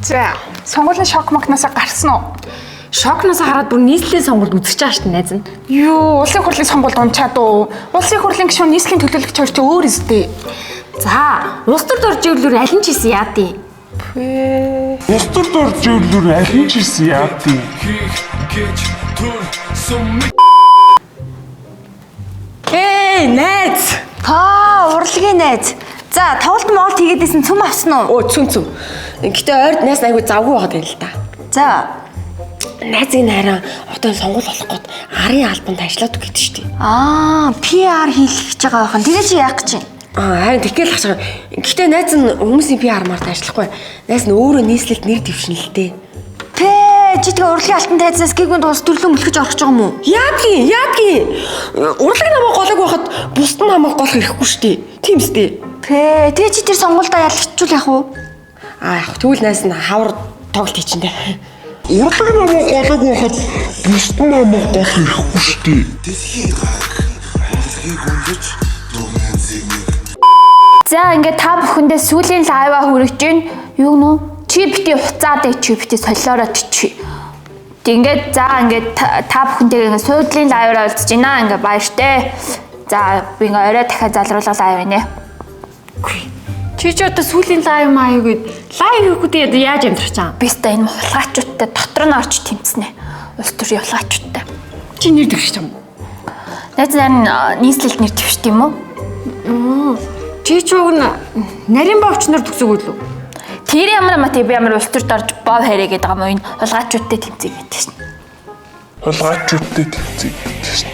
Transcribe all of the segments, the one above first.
За, сонгуулийн шок мокноосоо гарсан уу? Шокноос хараад бүр нийслэлийн сонгуульд үзэж байгаа шүү дээ найз нь. Юу, улсын хурлын сонгуульд унчаад уу? Улсын хурлын гишүүн нийслэлийн төлөөлөгч хоёр чи өөр өстэй. За, улс төрд орж ирлүүр аль нь ч хийсэн яа дий. Улс төрд орж ирлүүр аль нь ч хийсэн яа дий. Эй, найз. Та урлагийн найз. За, тоглолт моолт хийгээд исэн цүм авсан уу? Өө цүм цүм. Гэтэ ойрд найз айгу завгүй байгаад байна л та. За, Найзын найраа одоо энэ сонгуул болох гээд арын албанд ажиллаад үг гэдэг шүү дээ. аа, PR хийх гэж байгаа байх нь. Тэгээ чи яах гэж байна? Аа, харин тэггээл хаж байгаа. Гэтэ найз нь хүмүүсийн PR март ажиллахгүй. Найз нь өөрөө нийслэлд нэр дэвшин л дээ. Пэ, чи тэгээ урлагийн алтан тайзнаас гигүнд улс төрлөө мөлхөж орох гэж байгаа юм уу? Яадгийн, яадгийн. Урлаг намайг голоог байхад бусд нь намайг голох ирэхгүй шүү дээ. Тийм үстэй. Пэ, тэгээ чи тэр сонгуульдаа ялчихвал яах вэ? Аа, яг тэгвэл найз нь хавар тоглолт хийчин дээ. Урлаг намайг голоог байхад бусд нь намайг голох ирэхгүй шүү дээ. Дэлхийн гаг урлагийг өндөж дүгнэн зэгнэг. За ингээд та бүхэндээ сүүлийн лайваа хүргэж гин юу нөө чи бити хуцаад ээ чи бити солиороод чи. Тэг ингээд за ингээд та бүхэнтэйгээ ингээд суудлын лайваар уулзж байна ингээд баяртай. За би ингээд орой дахиад залруулга лайв нэ. Чи ч одоо сүүлийн лайв маяг гээд лайв хийхгүй тэгээд яаж амьдрах чам? Би ста энэ хулгайчуудтай дотор нь орж тэмцэнэ. Улс төрийн хулгайчуудтай. Чи нэр дэвшиж чам. Найз нарийн нийслэлд нэр дэвшдэг юм уу? Чи ч уг нь нарийн бовч нар төгсөөгүй лүү? Тэр ямар мати би ямар улс төрд орж бов хэрэг гэдэг юм уу энэ хулгайчуудтай тэмцэе гэдэг шин. Хулгайчуудтай тэмцэе гэдэг шин.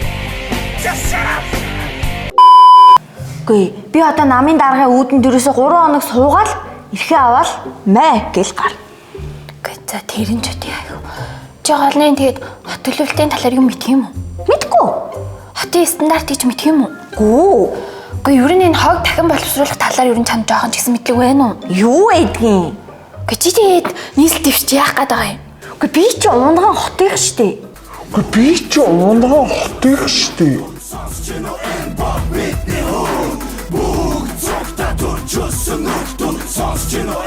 Үгүй, би одоо намын даргын үүдэн дээрээсээ 3 хоног суугаал эрхээ аваал мэ гэл гар. Гэ за тэр нь ч үгүй айху. Чи голны тэгээд хот төлөвлөлтийн талаар юм мэдх юм уу? Мэдгүй. Хотын стандарт гэж мэдх юм уу? Гүү. Гэхдээ ер нь энэ хог дахин боловсруулах талаар ер нь чам жоохон ч гэсэн мэдлэг байна уу? Юу эдгийн? Гэхдээ чи тэгээд нийслэл дэвшиж яах гээд байгаа юм? Үгүй би чи унган хотынх штэ. Үгүй би чи унган хотынх шүү дээ. Бүгд цогта төрчсөн нөхдөл сонсч гинөө.